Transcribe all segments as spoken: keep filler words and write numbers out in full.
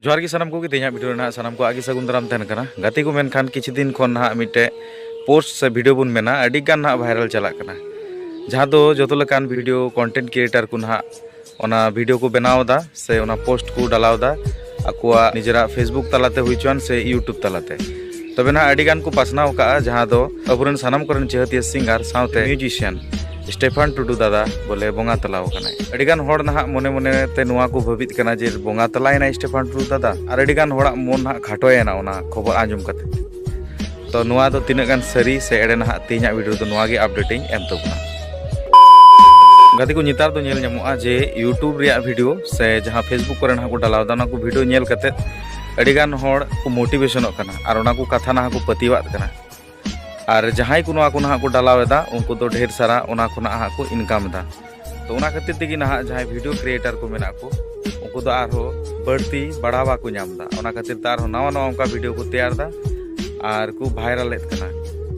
ᱡᱚᱦᱟᱨ ᱜᱮ ᱥᱟᱱᱟᱢ ᱠᱚᱜᱮ᱾ ᱛᱮᱦᱮᱧᱟᱜ ᱵᱷᱤᱰᱤᱭᱳ ᱨᱮ ᱱᱟᱦᱟᱜ ᱥᱟᱱᱟᱢ ᱠᱚᱣᱟᱜ ᱜᱮ ᱥᱟᱹᱜᱩᱱ ᱫᱟᱨᱟᱢ ᱛᱟᱦᱮᱱ ᱠᱟᱱᱟ᱾ ᱜᱟᱛᱮ ᱠᱚ, ᱢᱮᱱᱠᱷᱟᱱ ᱠᱤᱪᱷᱩ ᱫᱤᱱ ᱠᱷᱚᱱ ᱱᱟᱦᱟᱜ ᱢᱤᱫᱴᱮᱡ ᱯᱳᱥᱴ ᱥᱮ ᱵᱷᱤᱰᱤᱭᱳ ᱵᱚᱱ ᱢᱮᱱᱟ, ᱟᱹᱰᱤ ᱜᱟᱱ ᱱᱟᱦᱟᱜ ᱵᱷᱟᱭᱨᱟᱞ ᱪᱟᱞᱟᱜ ᱠᱟᱱᱟ, ᱡᱟᱦᱟᱸ ᱫᱚ ᱡᱚᱛᱚ ᱞᱮᱠᱟᱱ ᱵᱷᱤᱰᱤᱭᱳ ᱠᱚᱱᱴᱮᱱᱴ ᱠᱨᱤᱭᱮᱴᱟᱨ ᱠᱚ ᱱᱟᱦᱟᱜ ᱚᱱᱟ ᱵᱷᱤᱰᱤᱭᱳ ᱠᱚ ᱵᱮᱱᱟᱣ ᱮᱫᱟ ᱥᱮ ᱚᱱᱟ ᱯᱳᱥᱴ ᱠᱚ ᱰᱟᱞᱟᱣ ᱮᱫᱟ, ᱟᱠᱚᱣᱟᱜ ᱱᱤᱡᱮᱨᱟᱜ ᱯᱷᱮᱥᱵᱩᱠ ᱛᱟᱞᱟᱛᱮ ᱦᱩᱭ ᱦᱚᱪᱚᱣᱟᱱ ᱥᱮ ᱤᱭᱩᱴᱩᱵᱽ ᱛᱟᱞᱟᱛᱮ᱾ ᱛᱚᱵᱮ ᱱᱟᱦᱟᱜ ᱟᱹᱰᱤ ᱜᱟᱱ ᱠᱚ ᱯᱟᱥᱱᱟᱣ ᱟᱠᱟᱫᱼᱟ, ᱡᱟᱦᱟᱸ ᱫᱚ ᱟᱵᱚᱨᱮᱱ ᱥᱟᱱᱟᱢ ᱠᱚᱨᱮᱱ ᱪᱟᱹᱦᱟᱹᱛᱤᱭᱟᱹ ᱥᱤᱝᱜᱟᱨ ᱥᱟᱶᱛᱮ ᱢᱤᱭᱩᱡᱤᱥᱤᱭᱟᱱ ᱥᱴᱮᱯᱷᱟᱱ ᱴᱩᱰᱩ ᱫᱟᱫᱟ ᱵᱚᱞᱮ ᱵᱚᱸᱜᱟ ᱛᱟᱞᱟᱣ ᱟᱠᱟᱱᱟᱭ᱾ ᱟᱹᱰᱤ ᱜᱟᱱ ᱦᱚᱲ ᱱᱟᱦᱟᱜ ᱢᱚᱱᱮ ᱢᱚᱱᱮ ᱛᱮ ᱱᱚᱣᱟ ᱠᱚ ᱵᱷᱟᱹᱵᱤᱛ ᱠᱟᱱᱟ ᱡᱮ ᱵᱚᱸᱜᱟ ᱛᱟᱞᱟᱭᱮᱱᱟᱭ ᱥᱴᱮᱯᱷᱟᱱ ᱴᱩᱰᱩ ᱫᱟᱫᱟ, ᱟᱨ ᱟᱹᱰᱤ ᱜᱟᱱ ᱦᱚᱲᱟᱜ ᱢᱚᱱ ᱱᱟᱦᱟᱜ ᱠᱷᱟᱴᱚᱭᱮᱱᱟ ᱚᱱᱟ ᱠᱷᱚᱵᱚᱨ ᱟᱸᱡᱚᱢ ᱠᱟᱛᱮ᱾ ᱛᱚ ᱱᱚᱣᱟ ᱫᱚ ᱛᱤᱱᱟᱹᱜ ᱜᱟᱱ ᱥᱟᱹᱨᱤ ᱥᱮ ᱮᱲᱮ, ᱱᱟᱦᱟᱜ ᱛᱮᱦᱮᱧᱟᱜ ᱵᱷᱤᱰᱤᱭᱳ ᱨᱮᱫᱚ ᱱᱚᱣᱟ ᱜᱮ ᱟᱯᱰᱮᱴ ᱤᱧ ᱮᱢ ᱛᱟᱵᱚᱱᱟ᱾ ᱜᱟᱛᱮ ᱠᱚ, ᱱᱮᱛᱟᱨ ᱫᱚ ᱧᱮᱞ ᱧᱟᱢᱚᱜᱼᱟ ᱡᱮ ᱤᱭᱩᱴᱩᱵᱽ ᱨᱮᱭᱟᱜ ᱵᱷᱤᱰᱤᱭᱳ ᱥᱮ ᱡᱟᱦᱟᱸ ᱯᱷᱮᱥᱵᱩᱠ ᱠᱚᱨᱮ ᱱᱟᱦᱟᱜ ᱠᱚ ᱰᱟᱞᱟᱣ ᱮᱫᱟ, ᱚᱱᱟ ᱠᱚ ᱵᱷᱤᱰᱤᱭᱳ ᱧᱮᱞ ᱠᱟᱛᱮ ᱟᱹᱰᱤ ᱜᱟᱱ ᱦᱚᱲ ᱠᱚ ᱢᱳᱴᱤᱵᱷᱮᱥᱚᱱᱚᱜ ᱠᱟᱱᱟ ᱟᱨ ᱚᱱᱟ ᱠᱚ ᱠᱟᱛᱷᱟ ᱱᱟᱦᱟᱜ ᱠᱚ ᱯᱟᱹᱛᱭᱟᱹᱣᱟᱜ ᱠᱟᱱᱟ᱾ ᱟᱨ ᱡᱟᱦᱟᱸᱭ ᱠᱚ ᱱᱚᱣᱟ ᱠᱚ ᱱᱟᱦᱟᱜ ᱠᱚ ᱰᱟᱞᱟᱣ ᱮᱫᱟ, ᱩᱱᱠᱩ ᱫᱚ ᱰᱷᱮᱨ ᱥᱟᱨᱟ ᱚᱱᱟ ᱠᱷᱚᱱᱟᱜ ᱦᱟᱸᱜ ᱠᱚ ᱤᱱᱠᱟᱢ ᱮᱫᱟ᱾ ᱛᱚ ᱚᱱᱟ ᱠᱷᱟᱹᱛᱤᱨ ᱛᱮᱜᱮ ᱱᱟᱦᱟᱜ ᱡᱟᱦᱟᱸᱭ ᱵᱷᱤᱰᱤᱭᱳ ᱠᱨᱤᱭᱮᱴᱟᱨ ᱠᱚ ᱢᱮᱱᱟᱜ ᱠᱚ, ᱩᱱᱠᱩ ᱫᱚ ᱟᱨᱦᱚᱸ ᱵᱟᱹᱲᱛᱤ ᱵᱟᱲᱟᱣᱟ ᱠᱚ ᱧᱟᱢ ᱮᱫᱟ᱾ ᱚᱱᱟ ᱠᱷᱟᱹᱛᱤᱨ ᱛᱮ ᱟᱨᱦᱚᱸ ᱱᱟᱣᱟ ᱱᱟᱣᱟ ᱚᱱᱠᱟ ᱵᱷᱤᱰᱤᱭᱳ ᱠᱚ ᱛᱮᱭᱟᱨ ᱮᱫᱟ ᱟᱨ ᱠᱚ ᱵᱷᱟᱭᱨᱟᱞᱮᱫ ᱠᱟᱱᱟ᱾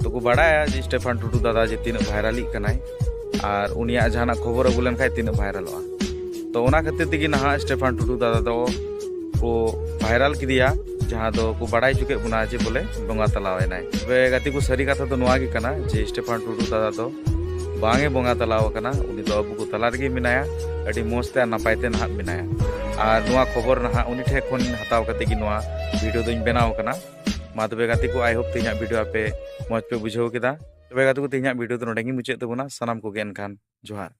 ᱛᱚ ᱠᱚ ᱵᱟᱲᱟᱭᱟ ᱡᱮ ᱥᱴᱮᱯᱷᱟᱱ ᱴᱩᱰᱩ ᱫᱟᱫᱟ ᱡᱮ ᱛᱤᱱᱟᱹᱜ ᱵᱷᱟᱭᱨᱟᱞᱤᱜ ᱠᱟᱱᱟᱭ ᱟᱨ ᱩᱱᱤᱭᱟᱜ ᱡᱟᱦᱟᱱᱟᱜ ᱠᱷᱚᱵᱚᱨ ᱟᱹᱜᱩ ᱞᱮᱱᱠᱷᱟᱱ ᱛᱤᱱᱟᱹᱜ ᱵᱷᱟᱭᱨᱟᱞᱚᱜᱼᱟ᱾ ᱛᱚ ᱚᱱᱟ ᱠᱷᱟᱹᱛᱤᱨ ᱛᱮᱜᱮ ᱱᱟᱦᱟᱜ ᱥᱴᱮᱯᱷᱟᱱ ᱴᱩᱰᱩ ᱫᱟᱫᱟ ᱫᱚ ᱠᱚ ᱵᱷᱟᱭᱨᱟᱞ ᱠᱮᱫᱮᱭᱟ, ᱡᱟᱦᱟᱸ ᱫᱚ ᱠᱚ ᱵᱟᱲᱟᱭ ᱦᱚᱪᱚ ᱠᱮᱫ ᱵᱚᱱᱟ ᱡᱮ ᱵᱚᱞᱮ ᱵᱚᱸᱜᱟ ᱛᱟᱞᱟᱣᱮᱱᱟᱭ᱾ ᱛᱚᱵᱮ ᱜᱟᱛᱮ ᱠᱚ, ᱥᱟᱹᱨᱤ ᱠᱟᱛᱷᱟ ᱫᱚ ᱱᱚᱣᱟ ᱜᱮ ᱠᱟᱱᱟ ᱡᱮ ᱥᱴᱮᱯᱷᱟᱱ ᱴᱩᱰᱩ ᱫᱟᱫᱟ ᱫᱚ ᱵᱟᱝ ᱮ ᱵᱚᱸᱜᱟ ᱛᱟᱞᱟᱣ ᱟᱠᱟᱱᱟ᱾ ᱩᱱᱤ ᱫᱚ ᱟᱵᱚ ᱠᱚ ᱛᱟᱞᱟ ᱨᱮᱜᱮ ᱢᱮᱱᱟᱭᱟ, ᱟᱹᱰᱤ ᱢᱚᱡᱽ ᱛᱮ ᱟᱨ ᱱᱟᱯᱟᱭ ᱛᱮ ᱱᱟᱦᱟᱜ ᱢᱮᱱᱟᱭᱟ᱾ ᱟᱨ ᱱᱚᱣᱟ ᱠᱷᱚᱵᱚᱨ ᱱᱟᱦᱟᱜ ᱩᱱᱤ ᱴᱷᱮᱱ ᱠᱷᱚᱱ ᱦᱟᱛᱟᱣ ᱠᱟᱛᱮ ᱜᱮ ᱱᱚᱣᱟ ᱵᱷᱤᱰᱤᱭᱳ ᱫᱚᱧ ᱵᱮᱱᱟᱣ ᱟᱠᱟᱱᱟ᱾ ᱢᱟ ᱛᱚᱵᱮ ᱜᱟᱛᱮ ᱠᱚ, I hope ᱛᱮᱦᱮᱧᱟᱜ ᱵᱷᱤᱰᱤᱭᱳ ᱟᱯᱮ ᱢᱚᱡᱽ ᱯᱮ ᱵᱩᱡᱷᱟᱹᱣ ᱠᱮᱫᱟ᱾ ᱛᱚᱵᱮ ᱜᱟᱛᱮ ᱠᱚ, ᱛᱮᱦᱮᱧᱟᱜ ᱵᱷᱤᱰᱤᱭᱳ ᱫᱚ ᱱᱚᱰᱮ ᱜᱮᱧ ᱢᱩᱪᱟᱹᱫ ᱛᱟᱵᱚᱱᱟ᱾ ᱥᱟᱱᱟᱢ ᱠᱚᱜᱮ ᱮᱱᱠᱷᱟᱱ ᱡᱚᱦᱟᱨ᱾